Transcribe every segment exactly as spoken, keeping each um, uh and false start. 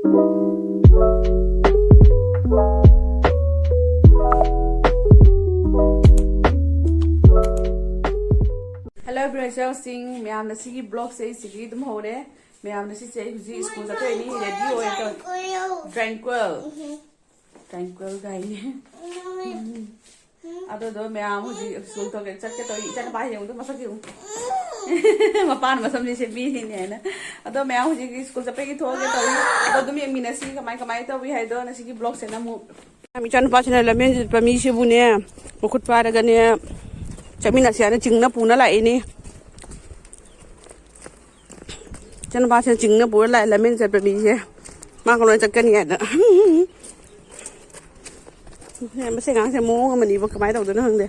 Hello ꯕ꯭ꯔꯦꯖꯔꯁꯤꯡ, ꯃꯌꯥꯝꯅ ꯁꯤꯒꯤ ꯕ꯭ꯂꯣꯛꯁꯦ ꯑꯩ ꯁꯤꯒꯤ ꯑꯗꯨꯝ ꯍꯧꯔꯦ꯫ ꯃꯌꯥꯝꯅ ꯁꯤꯁꯦ ꯑꯩ ꯍꯧꯖꯤꯛ ꯁ꯭ꯀꯨꯜ ꯆꯠꯇꯣꯏꯅꯤ, ꯔꯦꯗꯤ ꯑꯣꯏ ꯇꯧ-, ꯇ꯭ꯔꯦꯡꯀ꯭ꯋꯦꯜ꯫ ꯇ꯭ꯔꯦꯡꯀ꯭ꯋꯦꯜ ꯒꯥꯏꯅꯤ꯫ ꯑꯗꯨꯗꯣ ꯃꯌꯥꯝ ꯍꯧꯖꯤꯛ ꯁ꯭ꯀꯨꯜ ꯊꯣꯛꯀꯦ ꯆꯠꯀꯦ ꯇꯧꯔꯤ꯫ ꯏꯆꯥꯅꯨꯄꯥ ꯌꯦꯡꯉꯨꯗꯣ ꯃꯁꯛ ꯌꯦꯡꯉꯨ꯫ ꯃꯄꯥꯅ ꯃꯁꯝꯁꯤ ꯁꯦꯝꯕꯤꯔꯤꯅꯦꯅ꯫ ꯑꯗꯣ ꯃꯌꯥꯝ ꯍꯧꯖꯤꯛ ꯁ꯭ꯀꯨꯜ ꯆꯠꯄꯒꯤ ꯊꯣꯛꯑꯒꯦ ꯇꯧꯔꯤ꯫ ꯑꯗꯣ ꯑꯗꯨꯝ ꯌꯦꯡꯃꯤꯟꯅꯁꯤ ꯀꯃꯥꯏ ꯀꯃꯥꯏ ꯇꯧꯏ ꯍꯥꯏꯗꯣ ꯉꯁꯤꯒꯤ ꯕ꯭ꯂꯣꯛꯁꯤꯅ ꯑꯃꯨꯛ꯫ ꯏꯆꯥꯅꯨꯄꯥꯁꯤꯅ ꯂꯝꯖꯦꯟ ꯆꯠꯄ ꯃꯤꯁꯤꯕꯨꯅꯦ, ꯃꯈꯨꯠ ꯄꯥꯏꯔꯒꯅꯦ, ꯆꯠꯃꯤꯟꯅꯁꯤ ꯍꯥꯏꯅ ꯆꯤꯡꯅ ꯄꯨꯅ ꯂꯥꯛꯏꯅꯦ꯫ ꯏꯆꯥꯅꯨꯄꯥꯁꯤꯅ ꯆꯤꯡꯅ ꯄꯨꯔ ꯂꯥꯛꯑꯦ, ꯂꯝꯖꯦꯟ ꯆꯠꯄ ꯃꯤꯁꯦ꯫ ꯃꯥꯒ ꯂꯣꯏꯅ ꯆꯠꯀꯅꯤ ꯍꯥꯏꯅ꯫ ꯃꯁꯤ ꯑꯉꯥꯡꯁꯦ ꯃꯑꯣꯡ ꯑꯃꯅꯤꯕ, ꯀꯃꯥꯏꯅ ꯇꯧꯗꯣꯏꯅꯣ ꯈꯪꯗꯦ꯫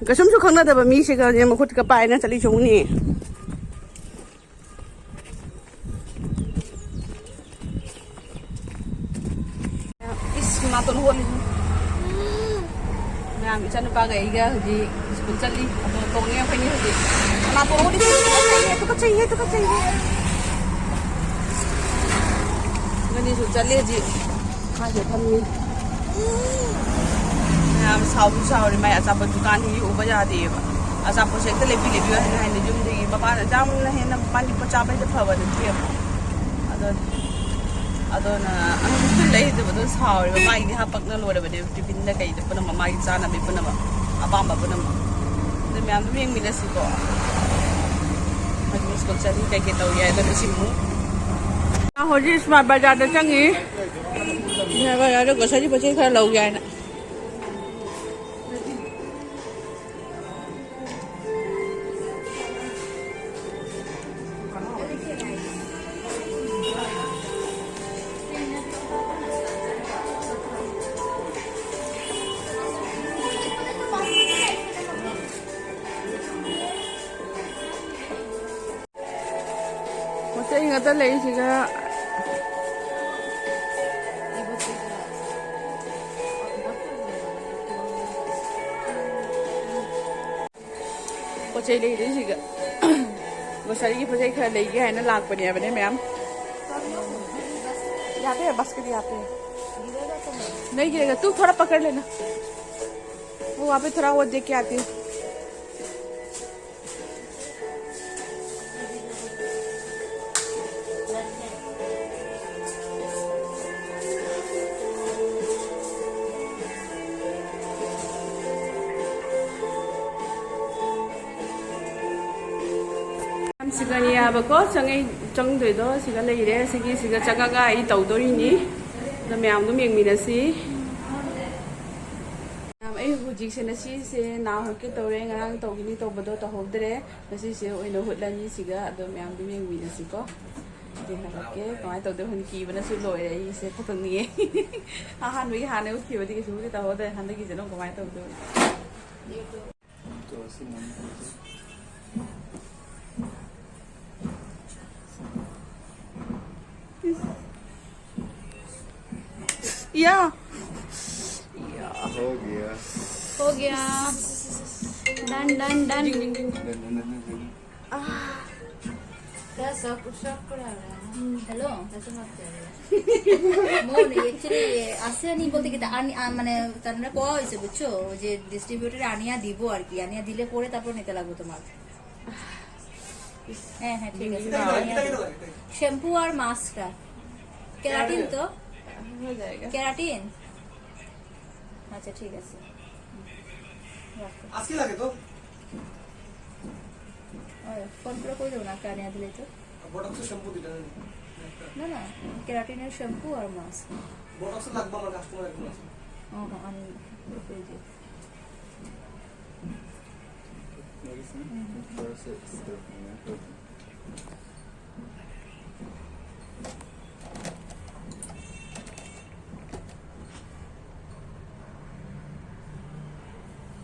ꯀꯩꯁꯨꯝꯁꯨ ꯈꯪꯅꯗꯕ ꯃꯤꯁꯤꯒꯅꯦ ꯃꯈꯨꯠꯀ ꯄꯥꯏꯅ ꯆꯠꯂꯤ ꯆꯨꯝꯅꯤ꯫ ꯏꯁ, ꯅꯥꯇꯣꯟ ꯍꯣꯜꯂꯤ꯫ ꯃꯌꯥꯝ, ꯏꯆꯥꯅꯨꯄꯥꯒ ꯑꯩꯒ ꯍꯧꯖꯤꯛ ꯁ꯭ꯀꯨꯜ ꯆꯠꯂꯤ꯫ ꯑꯗꯣ ꯇꯣꯡꯉꯦ ꯑꯩꯈꯣꯏꯅꯤ ꯍꯧꯖꯤꯛ꯫ ꯅꯥꯇꯣꯟ ꯍꯣꯜꯂꯤ꯫ ꯇꯨꯀꯠꯆꯩꯌꯦ, ꯇꯨꯀꯠꯆꯩꯌꯦ, ꯇꯨꯀꯠꯆꯩꯌꯦ꯫ ꯑꯩꯈꯣꯏꯅꯤꯁꯨ ꯆꯠꯂꯤ ꯍꯧꯖꯤꯛ꯫ ꯃꯥꯁꯦ ꯐꯝꯃꯤ꯫ ꯃꯌꯥꯝ ꯁꯥꯎꯁꯨ ꯁꯥꯎꯔꯤ, ꯃꯥꯏ ꯑꯆꯥꯄꯣꯠ ꯗꯨꯀꯥꯟꯁꯤꯗꯤ ꯎꯕ ꯌꯥꯗꯦꯕ꯫ ꯑꯆꯥꯄꯣꯠꯁꯦ ꯍꯦꯛꯇ ꯂꯩꯕꯤ ꯂꯩꯕꯤꯌꯨ ꯍꯥꯏꯅ ꯍꯥꯏꯅ ꯌꯨꯝꯗꯒꯤ ꯃꯄꯥꯟꯗ ꯌꯥꯝꯅ ꯍꯦꯟꯅ ꯃꯄꯥꯟ ꯂꯤꯛꯄ ꯆꯥꯕ ꯍꯥꯏꯁꯦ ꯐꯕ ꯅꯠꯇꯦꯕ꯫ ꯑꯗꯣ, ꯑꯗꯨꯅ ꯑꯗꯨꯝ ꯂꯩꯗꯕꯗꯣ ꯁꯥꯎꯔꯦꯕ꯫ ꯃꯥꯒꯤꯗꯤ ꯍꯥꯄꯛꯅ ꯂꯣꯏꯔꯕꯅꯦꯕ, ꯇꯤꯐꯤꯟꯗ ꯀꯩꯗ ꯄꯨꯝꯅꯃꯛ, ꯃꯥꯒꯤ ꯆꯥꯅꯕꯤ ꯄꯨꯝꯅꯃꯛ, ꯑꯄꯥꯝꯕ ꯄꯨꯝꯅꯃꯛ꯫ ꯑꯗꯨ ꯃꯌꯥꯝ ꯑꯗꯨꯝ ꯌꯦꯡꯃꯤꯟꯅꯁꯤꯀꯣ꯫ ꯍꯧꯖꯤꯛ ꯁ꯭ꯀꯨꯜ ꯆꯠꯂꯤ, ꯀꯩꯀꯩ ꯇꯧꯔꯤ ꯍꯥꯏꯗꯣ ꯁꯤꯃꯨꯛ꯫ ꯍꯧꯖꯤꯛ ꯏꯁꯃꯥꯔꯠ ꯕꯖꯥꯔꯗ ꯆꯪꯉꯤ꯫ ꯏꯁꯃꯥꯔꯠ ꯕꯖꯥꯔꯗ ꯒ꯭ꯔꯣꯁꯔꯤ ꯄꯣꯠ ꯆꯩ ꯈꯔ ꯂꯧꯒꯦ ꯍꯥꯏꯅ꯫ ꯄꯣꯠ ꯆꯩ ꯉꯥꯛꯇ ꯂꯩꯁꯤꯒ꯫ ꯄꯣꯠ ꯆꯩ ꯂꯩꯗꯣꯏꯁꯤꯒ꯫ ꯒ꯭ꯔꯣꯁꯔꯤꯒꯤ ꯄꯣꯠ ꯆꯩ ꯈꯔ ꯂꯩꯒꯦ ꯍꯥꯏꯅ ꯂꯥꯛꯄꯅꯦꯕꯅꯦ ꯃꯌꯥꯝ꯫ यहाँ पे है, बस के लिए यहाँ पे है। नहीं गिरेगा, तू थोड़ा पकड़ लेना, वो वहाँ पे थोड़ा वो देख के आती हूँ। ꯁꯤꯒꯅꯤ ꯍꯥꯏꯕꯀꯣ, ꯆꯪꯉꯩ ꯆꯪꯗꯣꯏꯗꯣ ꯁꯤꯒ ꯂꯩꯔꯦ꯫ ꯁꯤꯒꯤ ꯁꯤꯒ ꯆꯪꯉꯒ ꯑꯩ ꯇꯧꯗꯣꯔꯤꯅꯤ꯫ ꯑꯗꯣ ꯃꯌꯥꯝ ꯑꯗꯨꯝ ꯌꯦꯡꯃꯤꯟꯅꯁꯤ꯫ ꯃꯌꯥꯝ, ꯑꯩ ꯍꯧꯖꯤꯛꯁꯦ ꯉꯁꯤꯁꯦ ꯅꯥ ꯍꯨꯠꯀꯦ ꯇꯧꯔꯦ꯫ ꯉꯔꯥꯡ ꯇꯧꯒꯅꯤ ꯇꯧꯕꯗꯣ ꯇꯧꯍꯧꯗ꯭ꯔꯦ꯫ ꯉꯁꯤꯁꯦ ꯑꯣꯏꯅ ꯍꯨꯠꯂꯅꯤ ꯁꯤꯒ꯫ ꯑꯗꯣ ꯃꯌꯥꯝ ꯑꯗꯨꯝ ꯌꯦꯡꯃꯤꯟꯅꯁꯤꯀꯣ꯫ ꯌꯦꯡꯍꯜꯂꯛꯀꯦ ꯀꯃꯥꯏꯅ ꯇꯧꯗꯣꯏꯅꯣ ꯈꯪꯗꯦ꯫ ꯀꯤꯕꯅꯁꯨ ꯂꯣꯏꯔꯦ ꯑꯩꯁꯦ꯫ ꯊꯣꯛꯇꯣꯛꯅꯤꯡꯉꯦ꯫ ꯑꯍꯥꯟꯕꯒꯤ ꯍꯥꯟꯅ ꯎꯠꯈꯤꯕꯗꯤ ꯀꯩꯁꯨꯕꯨꯗꯤ ꯇꯧꯍꯧꯗ꯭ꯔꯦ꯫ ꯍꯟꯗꯛꯀꯤꯁꯤꯅ ꯑꯃꯨꯛ ꯀꯃꯥꯏꯅ ꯇꯧꯗꯣꯏꯅꯣ? या। हो गया। हो गया। Done, done, done. Done, done, done, done, done. আহ। তা সব, সব করে হবে। হুম, হ্যালো। তা সব মারতে হবে। মন, actually, আসেনি বলতে কি, তা আনি-, আ, মানে, তার মানে কোয়া হয়েছে, বুঝছো? ওই যে ডিস্ট্রিবিউটরে আনিয়া দিব আর কি, আনিয়া দিলে পরে তারপর নিতে লাগবো তোমার। হ্যাঁ, হ্যাঁ, ঠিক আছে। এটা কি লাগে, এটা কি লাগে? শ্যাম্পু আর মাস্কটা। কেরাটিন তো? हो जाएगा। কেরাটিন? আচ্ছা, ঠিক আছে। রাখো। আজকে লাগে তো? ওই, ফোন করে কই দেবো না, কানে দিলে তো। বোটক্সের শ্যাম্পু দিটা নেন। না, না, কেরাটিনের শ্যাম্পু আর মাস্ক। বোটক্স লাগবে আমার কাস্টমার একজন আছে। ও, হ্যাঁ, আমি পেয়ে যাই। मेडिसिन थोड़ा सा इस तरफ में।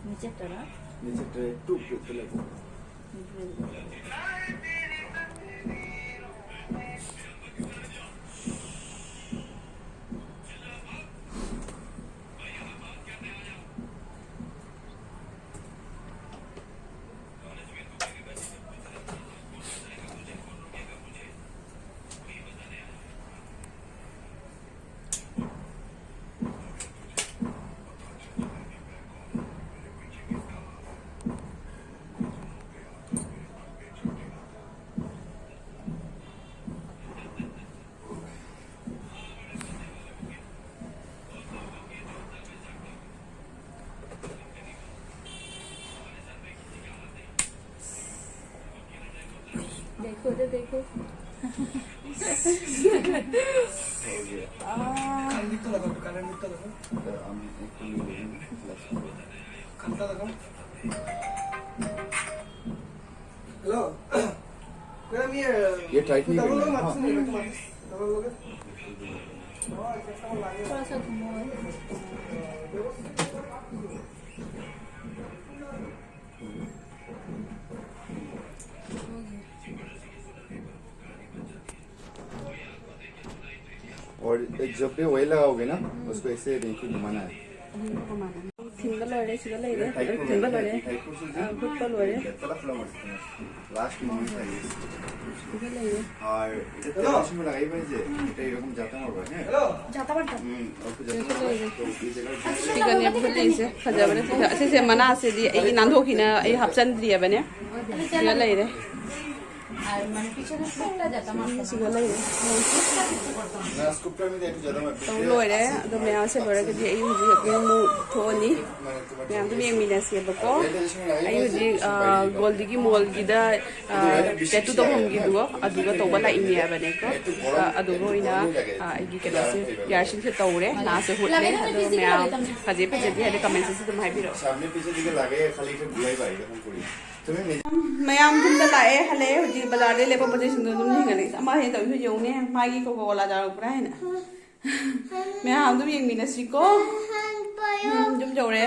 নিচেরটা না? নিচেরটা একটু উপরে তুলে দেবো। উপরে। देखो। कान दिखता लगा, कान दिखता लगा। कानता लगा। हेलो। मेरा ये ये टाइट नहीं डबल करना लोग है, मारते हाँ। नहीं, डबल लोग। थोड़ा सा घुमाओ। और जब भी ऑयल लगाओगे ना, उसको ऐसे रिंग को घुमाना है। ꯊꯤꯟꯕ ꯂꯣꯏꯔꯦ, ꯁꯤꯗ ꯂꯩꯔꯦ꯫ ꯊꯤꯟꯕ ꯂꯣꯏꯔꯦ꯫ ꯑ, ꯍꯨꯠꯄ ꯂꯣꯏꯔꯦ꯫ লাস্ট মোমেন্ট থাকে। ꯁꯤꯗ ꯂꯩꯔꯦ꯫ আর এটা তেল সময় লাগাই পাই যে এটা এরকম জাতা মারবো, হ্যাঁ। ꯖꯥꯇꯥ ꯃꯥꯔꯇ꯫ ꯎꯝ, ꯑꯩꯈꯣꯏ ꯖꯥꯇꯥ ꯃꯥꯔꯕꯣ꯫ ꯁꯤꯒꯅꯦ ꯐꯨꯠꯂꯤꯁꯦ꯫ ꯐꯖꯕꯅꯦ꯫ ꯁꯤꯒ, ꯁꯤꯁꯦ ꯃꯅꯥꯁꯤꯗꯤ ꯑꯩꯒꯤ ꯅꯥꯟꯊꯣꯛꯈꯤꯅ ꯑꯩ ꯍꯥꯞꯆꯤꯟꯗ꯭ꯔꯤꯑꯕꯅꯦ꯫ ꯁꯤꯒ ꯂꯩꯔꯦ꯫ ꯁꯤꯒ ꯂꯩꯔꯦ꯫ না, স্কুপটার মধ্যে একটু জাতা মারবো। ꯇꯧ ꯂꯣꯏꯔꯦ꯫ ꯑꯗꯣ ꯃꯌꯥꯝꯁꯦ ꯂꯣꯏꯔꯒꯗꯤ ꯑꯩ ꯍꯧꯖꯤꯛ ꯑꯃꯨꯛ ꯊꯣꯛꯑꯅꯤ꯫ ꯃꯌꯥꯝ ꯑꯗꯨꯝ ꯌꯦꯡꯃꯤꯟꯅꯁꯦꯕꯀꯣ꯫ ꯑꯩ ꯍꯧꯖꯤꯛ, ꯑ, ꯒꯣꯜꯗꯤꯒꯤ ꯃꯣꯜꯒꯤꯗ, ꯑ, ꯇꯦꯇꯨ ꯇꯧꯐꯝꯒꯤꯗꯨꯒ ꯑꯗꯨꯒ ꯇꯧꯕ ꯂꯥꯛꯏꯅꯦ ꯍꯥꯏꯕꯅꯦꯀꯣ꯫ ꯑ, ꯑꯗꯨꯒ ꯑꯣꯏꯅ, ꯑ, ꯑꯩꯒꯤ ꯀꯩꯅꯣꯁꯦ, ꯄꯤꯌꯥꯔꯁꯤꯡꯁꯦ ꯇꯧꯔꯦ, ꯅꯥꯁꯦ ꯍꯨꯠꯂꯦ꯫ ꯑꯗꯣ ꯃꯌꯥꯝ ꯐꯖꯩ ꯐꯖꯗꯦ ꯍꯥꯏꯗꯤ ꯀꯃꯦꯟꯁꯤꯁꯨ ꯑꯗꯨꯝ ꯍꯥꯏꯕꯤꯔꯛꯑꯣ꯫ সামনে পিছে দিকে লাগে, খালি একটু ঘুরাই পাই, এরকম করি। তুমি নিজে ꯃꯌꯥꯝ ꯌꯨꯝꯗ ꯂꯥꯛꯑꯦ, ꯍꯜꯂꯛꯑꯦ꯫ ꯍꯧꯖꯤꯛ ꯕꯖꯥꯔꯗꯩ ꯂꯩꯕ ꯄꯣꯠ ꯆꯩꯁꯤꯡꯗꯣ ꯑꯗꯨꯝ ꯌꯦꯡꯍꯜꯂꯦ꯫ ꯑꯃ ꯍꯦꯛ ꯇꯧꯔꯤꯁꯨ ꯌꯦꯡꯉꯨꯅꯦ, ꯃꯥꯒꯤ ꯀꯣꯀꯣ ꯀꯣꯂꯥ ꯆꯥꯔꯛꯄ꯭ꯔꯥ ꯍꯥꯏꯅ꯫ ꯃꯌꯥꯝ ꯑꯗꯨꯝ ꯌꯦꯡꯃꯤꯟꯅꯁꯤꯀꯣ꯫ ꯎꯝ, ꯑꯗꯨꯝ ꯌꯧꯔꯦ꯫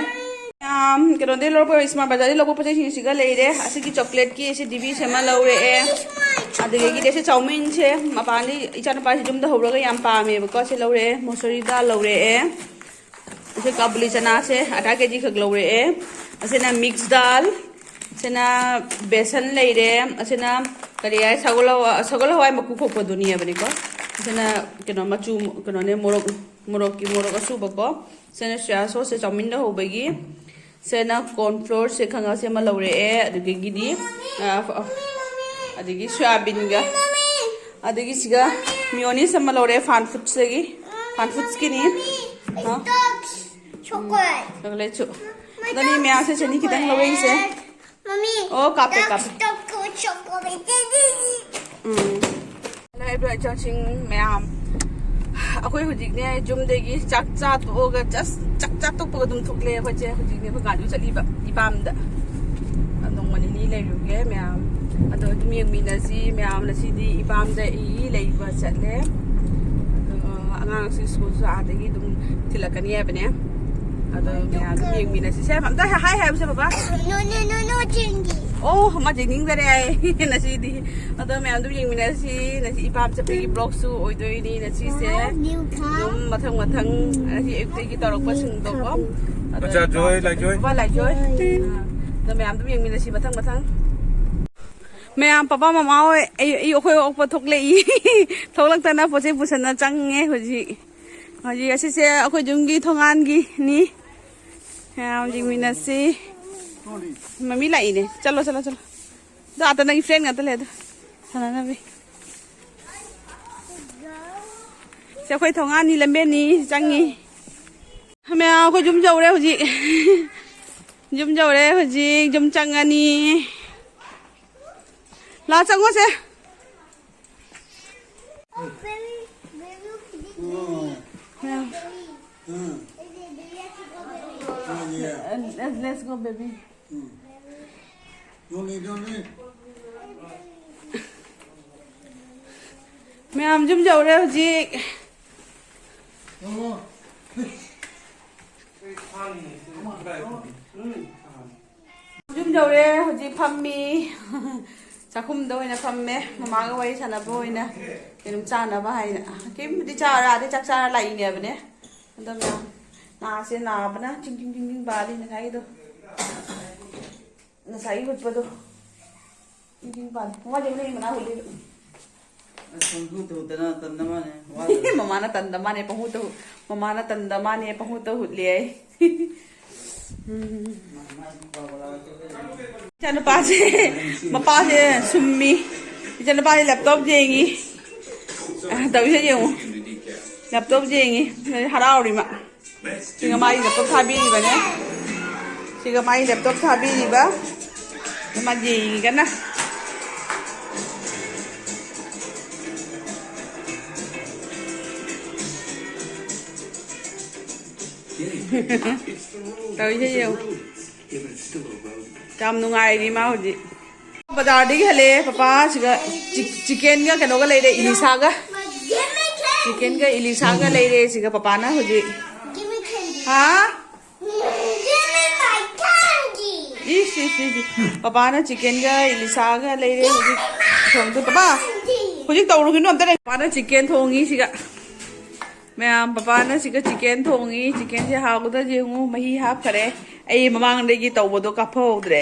ꯃꯌꯥꯝ ꯀꯩꯅꯣꯗꯩ ꯂꯧꯔꯛꯄ, ꯏꯁꯃꯥꯔꯠ ꯕꯖꯥꯔꯗꯩ ꯂꯧꯕ ꯄꯣꯠ ꯆꯩꯁꯤꯡꯁꯤꯒ ꯂꯩꯔꯦ꯫ ꯑꯁꯤꯒꯤ ꯆꯣꯀ꯭ꯂꯦꯠꯀꯤ ꯑꯁꯤ ꯗꯤꯕꯤꯁꯤ ꯑꯃ ꯂꯧꯔꯛꯑꯦ꯫ ꯑꯗꯨꯗꯒꯤꯗꯤ ꯑꯁꯤ ꯆꯥꯎꯃꯤꯟꯁꯦ ꯃꯄꯥꯟꯗꯩ ꯏꯆꯥꯅꯨꯄꯥꯁꯤ ꯌꯨꯝꯗ ꯍꯧꯔꯒ ꯌꯥꯝ ꯄꯥꯝꯃꯦꯕꯀꯣ꯫ ꯁꯤ ꯂꯧꯔꯛꯑꯦ꯫ ꯃꯣꯁꯣꯔꯤ ꯗꯥꯜ ꯂꯧꯔꯛꯑꯦ꯫ ꯑꯁꯤ ꯀꯥꯕꯨꯂꯤ ꯆꯅꯥꯁꯦ ꯑꯗꯥ ꯀꯦꯖꯤ ꯈꯛ ꯂꯧꯔꯛꯑꯦ꯫ ꯑꯁꯤꯅ ꯃꯤꯛꯁ ꯗꯥꯜ, ꯑꯁꯤꯅ ꯕꯦꯁꯟ ꯂꯩꯔꯦ, ꯑꯁꯤꯅ ꯀꯔꯤ ꯍꯥꯏ, ꯁꯒꯣꯜ ꯍꯋꯥꯏ, ꯁꯒꯣꯜ ꯍꯋꯥꯏ ꯃꯀꯨ ꯈꯣꯛꯄꯗꯨꯅꯦꯕꯅꯤꯀꯣ꯫ ꯑꯁꯤꯅ ꯀꯩꯅꯣ ꯃꯆꯨ, ꯀꯩꯅꯣꯅꯦ, ꯃꯣꯔꯣꯛ, ꯃꯣꯔꯣꯛꯀꯤ, ꯃꯣꯔꯣꯛ ꯑꯁꯨꯕꯀꯣ꯫ ꯑꯁꯤꯅ ꯁꯣꯌꯥ ꯁꯣꯁꯁꯦ ꯆꯥꯎꯃꯤꯟꯗ ꯍꯧꯕꯒꯤ꯫ ꯁꯤꯅ ꯀꯣꯔꯟ ꯐ꯭ꯂꯣꯔꯁꯦ ꯈꯪꯉꯁꯦ ꯑꯃ ꯂꯧꯔꯛꯑꯦ꯫ ꯑꯗꯨꯗꯒꯤꯗꯤ, ꯑ, ꯑꯗꯒꯤ ꯁꯣꯌꯥꯕꯤꯟꯒ, ꯑꯗꯒꯤ ꯁꯤꯒ ꯃꯤꯌꯣꯅꯤꯁ ꯑꯃ ꯂꯧꯔꯛꯑꯦ ꯐꯥꯟ ꯐꯨꯗꯁꯇꯒꯤ, ꯐꯥꯟ ꯐꯨꯗꯁꯀꯤꯅꯤ꯫ ꯍꯥ? Chocolate. ꯆꯣꯀ꯭ꯂꯦꯠꯁꯨ꯫ ꯑꯗꯨꯅꯤ ꯃꯌꯥꯝꯁꯦ ꯆꯅꯤ ꯈꯤꯇꯪ ꯂꯧꯔꯛꯏꯁꯦ꯫ Mommy. ꯑꯣ, ꯀꯥꯞꯄꯦ, ꯀꯥꯞꯄꯦ꯫ Chocolate. ꯎꯝ꯫ ꯂꯥꯛꯏꯕ ꯏꯆꯥꯁꯤꯡ ꯃꯌꯥꯝ, ꯑꯩꯈꯣꯏ ꯍꯧꯖꯤꯛꯅꯦ ꯌꯨꯝꯗꯒꯤ ꯆꯥꯛ ꯆꯥ ꯇꯣꯛꯑꯒ just ꯆꯥꯛ ꯆꯥ ꯇꯣꯛꯄꯒ ꯑꯗꯨꯝ ꯊꯣꯛꯂꯛꯑꯦ ꯑꯩꯈꯣꯏꯁꯦ꯫ ꯍꯧꯖꯤꯛꯅꯦ ꯑꯩꯈꯣꯏ ꯒꯥꯔꯤ ꯆꯠꯂꯤꯕ ꯏꯄꯥꯝꯗ꯫ ꯅꯣꯡꯃ ꯅꯤꯅꯤ ꯂꯩꯔꯨꯒꯦ ꯃꯌꯥꯝ꯫ ꯑꯗꯣ ꯑꯗꯨꯝ ꯌꯦꯡꯃꯤꯟꯅꯁꯤ ꯃꯌꯥꯝ꯫ ꯉꯁꯤꯗꯤ ꯏꯄꯥꯝꯗ ꯏ ꯂꯩꯕ ꯆꯠꯂꯦ꯫ ꯑꯗꯣ ꯑꯉꯥꯡꯁꯤ ꯁ꯭ꯀꯨꯜꯁꯨ ꯑꯥꯗꯒꯤ ꯑꯗꯨꯝ ꯊꯤꯜꯂꯛꯀꯅꯤ ꯍꯥꯏꯕꯅꯦ꯫ ꯑꯗꯣ ꯃꯌꯥꯝ ꯑꯗꯨꯝ ꯌꯦꯡꯃꯤꯟꯅꯁꯤ꯫ ꯁꯦ, ꯑꯝꯇ ꯍꯥꯏ ꯍꯥꯏꯕꯁꯦ ꯕꯕꯥ꯫ No, no, no, no, ꯆꯦꯡꯒꯤ꯫ ꯑꯣ, ꯃꯥ ꯌꯦꯡꯅꯤꯡꯗꯔꯦ ꯍꯥꯏ ꯉꯁꯤꯗꯤ꯫ ꯑꯗꯣ ꯃꯌꯥꯝ ꯑꯗꯨꯝ ꯌꯦꯡꯃꯤꯟꯅꯁꯤ꯫ ꯉꯁꯤ ꯏꯄꯥꯝ ꯆꯠꯄꯒꯤ vlogꯁꯨ ꯑꯣꯏꯗꯣꯏꯅꯤ ꯉꯁꯤꯁꯦ꯫ New car꯫ ꯑꯗꯨꯝ ꯃꯊꯪ ꯃꯊꯪ ꯉꯁꯤ ꯑꯌꯨꯛꯇꯒꯤ ꯇꯧꯔꯛꯄꯁꯤꯡꯗꯣꯀꯣ꯫ ꯑꯗꯣ ꯃꯆꯥ ꯖꯣꯏ, ꯂꯥꯏꯖꯣꯏ꯫ ꯕꯕꯥ ꯂꯥꯏꯖꯣꯏ꯫ ꯑꯗꯣ ꯃꯌꯥꯝ ꯑꯗꯨꯝ ꯌꯦꯡꯃꯤꯟꯅꯁꯤ ꯃꯊꯪ ꯃꯊꯪ꯫ ꯃꯌꯥꯝ ꯄꯄꯥ ꯃꯃꯥ ꯍꯣꯏ ꯑꯩ, ꯑꯩ, ꯑꯩꯈꯣꯏ ꯑꯣꯛꯄ ꯊꯣꯛꯂꯛꯏ꯫ ꯊꯣꯛꯂꯛꯇꯅ ꯄꯣꯠ ꯆꯩ ꯄꯨꯁꯟꯅ ꯆꯪꯉꯦ ꯍꯧꯖꯤꯛ꯫ ꯍꯧꯖꯤꯛ ꯑꯁꯤꯁꯦ ꯑꯩꯈꯣꯏ ꯌꯨꯝꯒꯤ ꯊꯣꯡꯒꯥꯟꯒꯤꯅꯤ꯫ ꯃꯌꯥꯝ ꯌꯦꯡꯃꯤꯟꯅꯁꯤ꯫ ꯃꯃꯤ ꯂꯥꯛꯏꯅꯦ꯫ ꯆꯠꯂꯣ, ꯆꯠꯂꯣ, ꯆꯠꯂꯣ꯫ ꯑꯗꯣ ꯑꯥꯗ ꯅꯪꯒꯤ friend ꯉꯥꯛꯇ ꯂꯩ ꯑꯗꯣ꯫ ꯁꯥꯟꯅꯅꯕꯤ꯫ ꯁꯤ ꯑꯩꯈꯣꯏ ꯊꯣꯡꯒꯥꯟꯅꯤ, ꯂꯝꯕꯦꯟꯅꯤ, ꯆꯪꯉꯤ꯫ ꯃꯌꯥꯝ ꯑꯩꯈꯣꯏ ꯌꯨꯝ ꯌꯧꯔꯦ ꯍꯧꯖꯤꯛ꯫ ꯌꯨꯝ ꯌꯧꯔꯦ ꯍꯧꯖꯤꯛ, ꯌꯨꯝ ꯆꯪꯉꯅꯤ꯫ ꯂꯥ ꯆꯪꯉꯣꯁꯦ꯫ Let's, let's go, baby. ꯃꯌꯥꯝ ꯌꯨꯝ ꯌꯧꯔꯦ ꯍꯧꯖꯤꯛ꯫ ꯌꯨꯝ ꯌꯧꯔꯦ ꯍꯧꯖꯤꯛ ꯐꯝꯃꯤ꯫ ꯆꯥꯛꯈꯨꯝꯗ ꯑꯣꯏꯅ ꯐꯝꯃꯦ꯫ ꯃꯃꯥꯒ ꯋꯥꯔꯤ ꯁꯥꯟꯅꯕ ꯑꯣꯏꯅ ꯀꯩꯅꯣꯝ ꯆꯥꯅꯕ ꯍꯥꯏꯅ꯫ ꯀꯩꯝꯕꯨꯗꯤ ꯆꯥꯔ ꯑꯥꯗꯩ ꯆꯥꯛ ꯆꯥꯔ ꯂꯥꯛꯏꯅꯦꯕꯅꯦ꯫ ꯑꯗꯣ ꯃꯌꯥꯝ ꯅꯥꯁꯦ ꯅꯥꯕꯅ ꯆꯤꯡ ꯆꯤꯡ ꯆꯤꯡ ꯆꯤꯡ ꯕꯥꯜꯂꯤ ꯉꯁꯥꯏꯒꯤꯗꯣ꯫ ꯉꯁꯥꯏꯒꯤ ꯍꯨꯠꯄꯗꯣ꯫ ꯏꯪ ꯏꯪ ꯄꯥꯜꯂꯤ꯫ ꯃꯃꯥꯗꯤ ꯍꯣꯔꯦꯟ ꯃꯅꯥ ꯍꯨꯠꯂꯤꯕ꯫ ꯑꯁ, ꯄꯪꯍꯨꯠꯇ ꯍꯨꯠꯇꯅ ꯇꯟꯗ ꯃꯥꯅꯦ꯫ ꯋꯥꯗꯕ꯫ ꯃꯃꯥꯅ ꯇꯟꯗ ꯃꯥꯅꯦ ꯄꯪꯍꯨꯠꯇ ꯍꯨꯠ-, ꯃꯃꯥꯅ ꯇꯟꯗ ꯃꯥꯅꯦ ꯄꯪꯍꯨꯠꯇ ꯍꯨꯠꯂꯤ ꯍꯥꯏ꯫ ꯎꯝ꯫ ꯃꯥ-, ꯃꯥ ꯄꯥꯕ ꯂꯥꯛꯑꯒ ꯏꯆꯥꯅꯨꯄꯥꯁꯦ, ꯃꯄꯥꯁꯦ ꯁꯨꯝꯃꯤ꯫ ꯏꯆꯥꯅꯨꯄꯥꯁꯦ laptop ꯌꯦꯡꯉꯤ꯫ ꯑ, ꯇꯧꯔꯤꯁꯦ ꯌꯦꯡꯉꯨ꯫ Laptop ꯌꯦꯡꯉꯤ꯫ ꯍꯔꯥꯎꯔꯤ ꯃꯥ꯫ ꯁꯤꯒ ꯃꯥꯒꯤ laptop ꯊꯥꯕꯤꯔꯤꯕꯅꯦ꯫ ꯁꯤꯒ ꯃꯥꯒꯤ laptop ꯊꯥꯕꯤꯔꯤꯕ꯫ ꯃꯥ ꯌꯦꯡꯉꯤꯒꯅ꯫ ꯇꯧꯔꯤꯁꯦ ꯌꯦꯡꯉꯨ꯫ ꯌꯥꯝ ꯅꯨꯡꯉꯥꯏꯔꯤ ꯃꯥ ꯍꯧꯖꯤꯛ꯫ ꯕꯖꯥꯔꯗꯒꯤ ꯍꯜꯂꯛꯑꯦ ꯄꯄꯥ꯫ ꯁꯤꯒ ꯆꯤ-, ꯆꯤꯀꯦꯟꯒ ꯀꯩꯅꯣꯒ ꯂꯩꯔꯦ, ꯏꯂꯤꯁꯥꯒ꯫ ꯆꯤꯀꯦꯟꯒ ꯏꯂꯤꯁꯥꯒ ꯂꯩꯔꯦ ꯁꯤꯒ ꯄꯄꯥꯅ ꯍꯧꯖꯤꯛ꯫ ꯍꯥ? ꯏꯁ, ꯏꯁ, ꯏꯁ, ꯏꯁ꯫ ꯄꯄꯥꯅ ꯆꯤꯀꯦꯟꯒ ꯏꯂꯤꯁꯥꯒ ꯂꯩꯔꯦ ꯍꯧꯖꯤꯛ꯫ ꯊꯣꯡꯗꯣ ꯄꯄꯥ, ꯍꯧꯖꯤꯛ ꯇꯧꯔꯨꯈꯤꯅꯨ ꯑꯝꯇ ꯂꯩ꯫ ꯄꯄꯥꯅ ꯆꯤꯀꯦꯟ ꯊꯣꯡꯉꯤ ꯁꯤꯒ꯫ ꯃꯌꯥꯝ, ꯄꯄꯥꯅ ꯁꯤꯒ ꯆꯤꯀꯦꯟ ꯊꯣꯡꯉꯤ꯫ ꯆꯤꯀꯦꯟꯁꯦ ꯍꯥꯎꯒꯗ꯭ꯔꯥ ꯌꯦꯡꯉꯨ꯫ ꯃꯍꯤ ꯍꯥꯞꯈꯔꯦ꯫ ꯑꯩ ꯃꯃꯥꯡꯗꯒꯤ ꯇꯧꯕꯗꯣ ꯀꯥꯞꯐꯧꯗ꯭ꯔꯦ꯫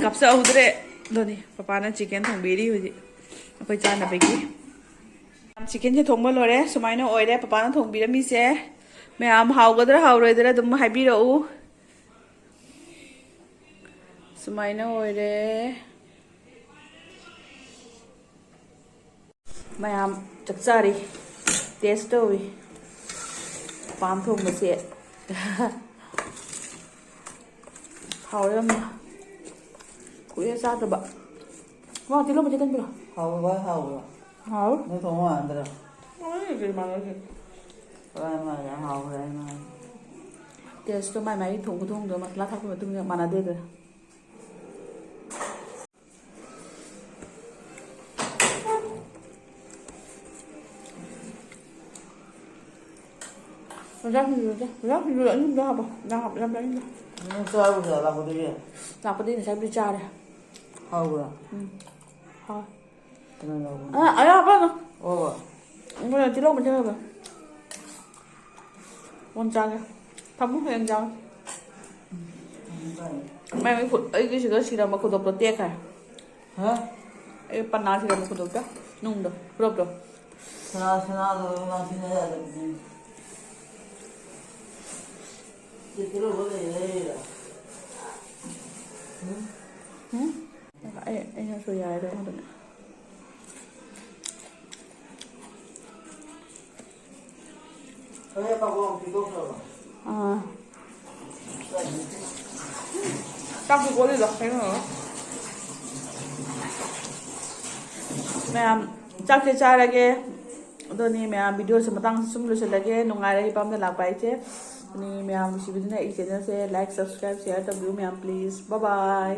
ꯀꯥꯞꯆꯍꯧꯗ꯭ꯔꯦ꯫ ꯑꯗꯨꯅꯤ ꯄꯄꯥꯅ ꯆꯤꯀꯦꯟ ꯊꯣꯡꯕꯤꯔꯤ ꯍꯧꯖꯤꯛ ꯑꯩꯈꯣꯏ ꯆꯥꯅꯕꯒꯤ꯫ ꯆꯤꯀꯦꯟꯁꯦ ꯊꯣꯡꯕ ꯂꯣꯏꯔꯦ꯫ ꯁꯨꯃꯥꯏꯅ ꯑꯣꯏꯔꯦ ꯄꯄꯥꯅ ꯊꯣꯡꯕꯤꯔꯝꯃꯤꯁꯦ꯫ ꯃꯌꯥꯝ ꯍꯥꯎꯒꯗ꯭ꯔꯥ ꯍꯥꯎꯔꯣꯏꯗ꯭ꯔꯥ ꯑꯗꯨꯝ ꯍꯥꯏꯕꯤꯔꯛꯎ꯫ ꯁꯨꯃꯥꯏꯅ ꯑꯣꯏꯔꯦ꯫ ꯃꯌꯥꯝ ꯆꯥꯛ ꯆꯥꯔꯤ꯫ ꯇꯦꯁ ꯇꯧꯏ꯫ ꯄꯥꯟ ꯊꯣꯡꯕꯁꯦ꯫ ꯍꯥꯎꯋꯦ ꯌꯥꯝꯅ꯫ ꯀꯨꯏꯔꯦ ꯆꯥꯗꯕ꯫ ꯃꯥ ꯇꯤꯜꯍꯧ ꯃꯆꯦ ꯀꯟꯕꯤꯔꯣ꯫ ꯍꯥꯎꯕ ꯍꯥꯎꯕ꯭ꯔꯣ? ꯍꯥꯎ꯫ ꯅꯣꯏ ꯊꯣꯡ ꯃꯥꯟꯅꯗ꯭ꯔꯣ? ꯃꯥꯟꯅꯗꯦ, ꯃꯥꯟꯅꯗꯦ꯫ ꯀꯗꯥꯏ ꯃꯥꯟꯅꯗꯦ? ꯍꯥꯎꯕ꯭ꯔꯥ ꯍꯥꯏ ꯃꯥꯟꯅꯗꯦ꯫ ꯇꯦꯁꯇꯣ ꯃꯥꯏ ꯃꯥꯏ ꯊꯣꯡꯕ ꯊꯣꯡꯗꯣ ꯃꯁꯂꯥ ꯊꯥꯛꯄꯒꯤ ꯃꯇꯨꯡ ꯏꯟꯅ ꯃꯥꯟꯅꯗꯦꯗꯅ꯫ ꯌꯦꯟꯖꯥꯡ ꯁꯤꯡꯖꯨ ꯅꯠꯇꯦ꯫ ꯌꯦꯟꯖꯥꯡ ꯁꯤꯡꯖꯨꯗ ꯑꯅꯤꯈꯛꯇ ꯍꯥꯞꯄꯣ꯫ ꯌꯦꯟꯖꯥꯡ ꯍꯥꯞꯄ ꯌꯥꯝ ꯆꯥꯅꯤꯡꯗꯦ꯫ ꯅꯪ ꯆꯥꯔꯨꯕꯗ ꯂꯥꯛꯄꯗꯒꯤ? ꯂꯥꯛꯄꯗꯒꯤ ꯉꯁꯥꯏꯕꯨꯗꯤ ꯆꯥꯔꯦ꯫ ꯍꯥꯎꯕ꯭ꯔꯥ? ꯎꯝ꯫ ꯍꯥꯎꯋꯦ꯫ ꯀꯅꯥ ꯂꯧꯕꯅꯣ? ꯑ, ꯑꯌꯥ, ꯍꯥꯞꯄꯅꯨ꯫ ꯑꯣ꯫ ꯃꯣꯏꯅ ꯇꯤꯜꯍꯧ ꯃꯆꯦ ꯍꯥꯞꯄ꯫ ꯀꯣꯟ ꯆꯥꯒꯦ꯫ ꯊꯝꯃꯣ, ꯍꯌꯦꯡ ꯆꯥꯒꯦ꯫ ꯃꯥꯏ ꯈꯨꯠ, ꯑꯩꯒꯤ ꯁꯤꯗ ꯁꯤꯔꯝꯕ ꯈꯨꯗꯣꯞꯇꯣ ꯇꯦꯛꯈ꯭ꯔꯦ꯫ ꯍꯥ? ꯑꯩ ꯄꯅꯥ ꯁꯤꯔꯝꯕ ꯈꯨꯗꯣꯞꯇꯣ, ꯅꯨꯡꯗꯣ, ꯈꯨꯗꯣꯞꯇꯣ꯫ ꯁꯅꯥ, ꯁꯅꯥꯗꯣ ꯉꯥꯛꯁꯤꯟꯅ ꯌꯥꯗꯕꯅꯤ꯫ ꯆꯦ ꯄꯤꯔꯨꯕ ꯂꯩ, ꯂꯩꯔꯤꯔꯣ? ꯎꯝ? ꯑꯩ, ꯑꯩꯅꯁꯨ ꯌꯥꯏꯗꯣ ꯑꯗꯨꯅ꯫ ꯑꯥ꯫ ꯆꯥꯛꯁꯨ ꯀꯣꯠꯂꯤꯗꯣ ꯀꯩꯅꯣ꯫ ꯃꯌꯥꯝ ꯆꯥꯛꯁꯦ ꯆꯥꯔꯒꯦ꯫ ꯑꯗꯨꯅꯤ ꯃꯌꯥꯝ, ꯚꯤꯗꯤꯑꯣꯁꯦ ꯃꯇꯥꯡꯁꯤ ꯁꯨꯝ ꯂꯣꯏꯁꯤꯜꯂꯒꯦ꯫ ꯅꯨꯡꯉꯥꯏꯔꯦ ꯏꯄꯥꯝꯗ ꯂꯥꯛꯄ ꯍꯥꯏꯁꯦ꯫ ꯑꯗꯨꯅꯤ ꯃꯌꯥꯝ ꯅꯨꯡꯁꯤꯕꯤꯗꯨꯅ ꯑꯩ ꯆꯦꯅꯦꯜꯁꯦ like, subscribe, share ꯇꯧꯕꯤꯌꯨ ꯃꯌꯥꯝ, please. Bye bye.